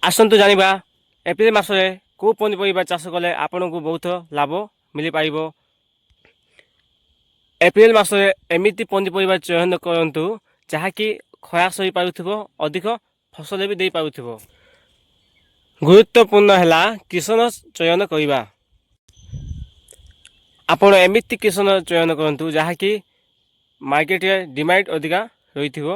ଆସନ୍ତୁ ଜାଣିବା, ଏପ୍ରିଲ ମାସରେ କେଉଁ ପନିପରିବା ଚାଷ କଲେ ଆପଣଙ୍କୁ ବହୁତ ଲାଭ ମିଳିପାରିବ। ଏପ୍ରିଲ ମାସରେ ଏମିତି ପନିପରିବା ଚୟନ କରନ୍ତୁ, ଯାହାକି ଖରା ସହିପାରୁଥିବ, ଅଧିକ ଫସଲ ବି ଦେଇପାରୁଥିବ। ଗୁରୁତ୍ୱପୂର୍ଣ୍ଣ ହେଲା କିସମ ଚୟନ କରିବା। ଆପଣ ଏମିତି କିସମ ଚୟନ କରନ୍ତୁ, ଯାହାକି ମାର୍କେଟରେ ଡିମାଣ୍ଡ ଅଧିକା ରହିଥିବ।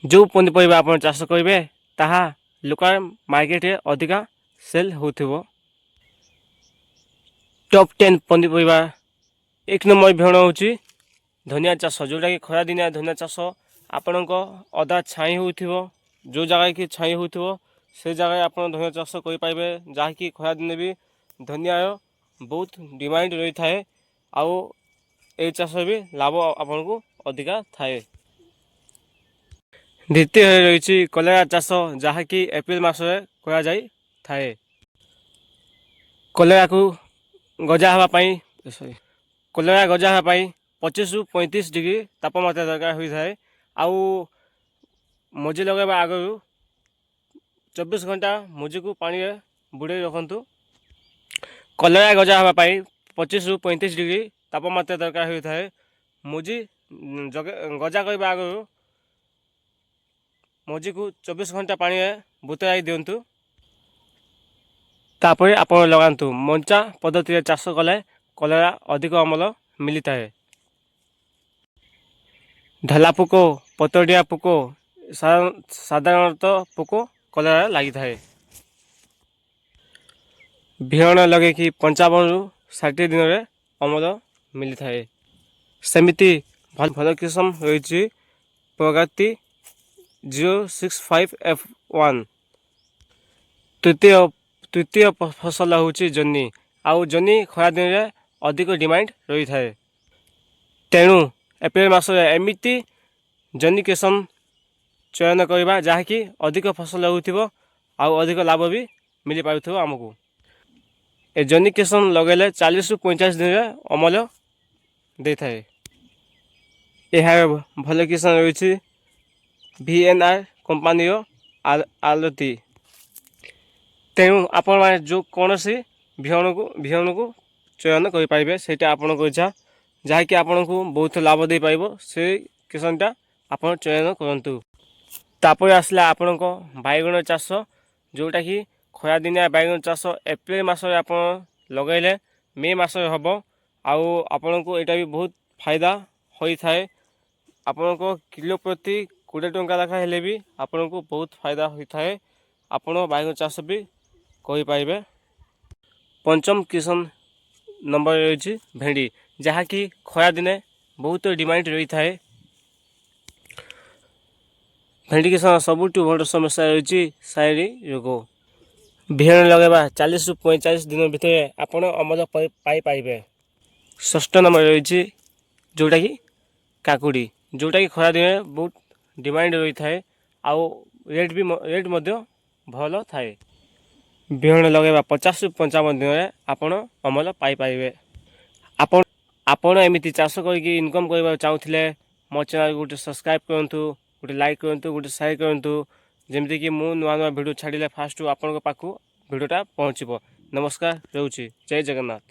ଯେଉଁ ପନିପରିବା ଆପଣ ଚାଷ କରିବେ, ତାହା ଲୋକାଲ ମାର୍କେଟରେ ଅଧିକା ସେଲ୍ ହେଉଥିବ। ଟପ୍ 10 ପନିପରିବା। 1 ନମ୍ବର ବିହନ ହେଉଛି ଧନିଆ ଚାଷ, ଯେଉଁଟାକି ଖରାଦିନିଆ ଧନିଆ ଚାଷ। ଆପଣଙ୍କ ଅଦା ଛାଇ ହେଉଥିବ, ଯେଉଁ ଜାଗାରେ କି ଛାଇ ହେଉଥିବ, ସେ ଜାଗାରେ ଆପଣ ଧନିଆ ଚାଷ କରିପାରିବେ, ଯାହାକି ଖରାଦିନେ ବି ଧନିଆର ବହୁତ ଡିମାଣ୍ଡ ରହିଥାଏ ଆଉ ଏଇ ଚାଷ ବି ଲାଭ ଆପଣଙ୍କୁ ଅଧିକା ଥାଏ। ଦ୍ୱିତୀୟରେ ରହିଛି କଲରା ଚାଷ, ଯାହାକି ଏପ୍ରିଲ ମାସରେ କରାଯାଇଥାଏ। କଲରାକୁ ଗଜା ହେବା ପାଇଁ, ସରି, କଲରା ଗଜା ହେବା ପାଇଁ 25ରୁ 35 ଡିଗ୍ରୀ ତାପମାତ୍ରା ଦରକାର ହୋଇଥାଏ। ଆଉ ମଞ୍ଜି ଲଗାଇବା ଆଗରୁ 24 ଘଣ୍ଟା ମଞ୍ଜିକୁ ପାଣିରେ ବୁଡ଼େଇ ରଖନ୍ତୁ। କଲରା ଗଜା ହେବା ପାଇଁ 25ରୁ 35 ଡିଗ୍ରୀ ତାପମାତ୍ରା ଦରକାର ହୋଇଥାଏ। ମଞ୍ଜି ଗଜା କରିବା ଆଗରୁ ମଞ୍ଜିକୁ 24 ଘଣ୍ଟା ପାଣିରେ ବତୁରାଇ ଦିଅନ୍ତୁ, ତାପରେ ଆପଣ ଲଗାନ୍ତୁ। ମଞ୍ଚା ପଦ୍ଧତିରେ ଚାଷ କଲେ କଲରା ଅଧିକ ଅମଳ ମିଳିଥାଏ। ଧଳା ପୋକ, ପତଡ଼ିଆ ପୋକ, ସାଧାରଣତଃ ପୋକ କଲରାରେ ଲାଗିଥାଏ। ବିହନ ଲଗେଇକି 55ରୁ 60 ଦିନରେ ଅମଳ ମିଳିଥାଏ। ସେମିତି ଭଲ ଭଲ କିସମ ରହିଛି ପ୍ରଗତି 065 F1। ତୃତୀୟ ତୃତୀୟ ଫସଲ ହେଉଛି ଜହ୍ନି। ଆଉ ଜହ୍ନି ଖରାଦିନରେ ଅଧିକ ଡିମାଣ୍ଡ ରହିଥାଏ। ତେଣୁ ଏପ୍ରିଲ ମାସରେ ଏମିତି ଜହ୍ନି କିସମ ଚୟନ କରିବା, ଯାହାକି ଅଧିକ ଫସଲ ହେଉଥିବ ଆଉ ଅଧିକ ଲାଭ ବି ମିଳିପାରୁଥିବ ଆମକୁ। ଏ ଜହ୍ନି କିସମ ଲଗାଇଲେ 40ରୁ 45 ଦିନରେ ଅମଳ ଦେଇଥାଏ। ଏହାର ଭଲ କିସମ ରହିଛି ଭିଏନ୍ଆର୍ କମ୍ପାନୀର ଆଲତି। ତେଣୁ ଆପଣମାନେ ଯେଉଁ କୌଣସି ବିହନକୁ ଚୟନ କରିପାରିବେ, ସେଇଟା ଆପଣଙ୍କ ଇଚ୍ଛା। ଯାହାକି ଆପଣଙ୍କୁ ବହୁତ ଲାଭ ଦେଇପାରିବ, ସେଇ କିସମଟା ଆପଣ ଚୟନ କରନ୍ତୁ। ତାପରେ ଆସିଲା ଆପଣଙ୍କ ବାଇଗଣ ଚାଷ, ଯେଉଁଟାକି ଖରାଦିନିଆ ବାଇଗଣ ଚାଷ। ଏପ୍ରିଲ ମାସରେ ଆପଣ ଲଗାଇଲେ ମେ ମାସରେ ହେବ ଆଉ ଆପଣଙ୍କୁ ଏଇଟା ବି ବହୁତ ଫାଇଦା ହୋଇଥାଏ। ଆପଣଙ୍କ କିଲୋ ପ୍ରତି 20 ଟଙ୍କା ଲେଖା ହେଲେ ବି ଆପଣଙ୍କୁ ବହୁତ ଫାଇଦା ହୋଇଥାଏ। ଆପଣ ବାଇଗଣ ଚାଷ ବି କରିପାରିବେ। ପଞ୍ଚମ କିସମ ନମ୍ବର ରହିଛି ଭେଣ୍ଡି, ଯାହାକି ଖରାଦିନେ ବହୁତ ଡିମାଣ୍ଡ ରହିଥାଏ। ଭେଣ୍ଡି କିସମ ସବୁଠୁ ବଡ଼ ସମସ୍ୟା ରହିଛି ସାଇରି ରୋଗ। ବିହନ ଲଗାଇବା 40ରୁ 45 ଦିନ ଭିତରେ ଆପଣ ଅମଳ ପାଇପାରିବେ। ଷଷ୍ଠ ନମ୍ବର ରହିଛି ଯେଉଁଟାକି କାକୁଡ଼ି, ଯେଉଁଟାକି ଖରାଦିନେ ବହୁତ ଡିମାଣ୍ଡ ରହିଥାଏ ଆଉ ରେଟ୍ ମଧ୍ୟ ଭଲ ଥାଏ। ବିହନ ଲଗାଇବା 50ରୁ 55 ଦିନରେ ଆପଣ ଅମଳ ପାଇପାରିବେ। ଆପଣ ଏମିତି ଚାଷ କରିକି ଇନକମ୍ କରିବାକୁ ଚାହୁଁଥିଲେ ମୋ ଚ୍ୟାନେଲକୁ ଗୋଟେ ସବସ୍କ୍ରାଇବ୍ କରନ୍ତୁ, ଗୋଟେ ଲାଇକ୍ କରନ୍ତୁ, ଗୋଟେ ସେୟାର କରନ୍ତୁ, ଯେମିତିକି ମୁଁ ନୂଆ ନୂଆ ଭିଡ଼ିଓ ଛାଡ଼ିଲେ ଫାଷ୍ଟରୁ ଆପଣଙ୍କ ପାଖକୁ ଭିଡ଼ିଓଟା ପହଞ୍ଚିବ। ନମସ୍କାର, ରହୁଛି। ଜୟ ଜଗନ୍ନାଥ।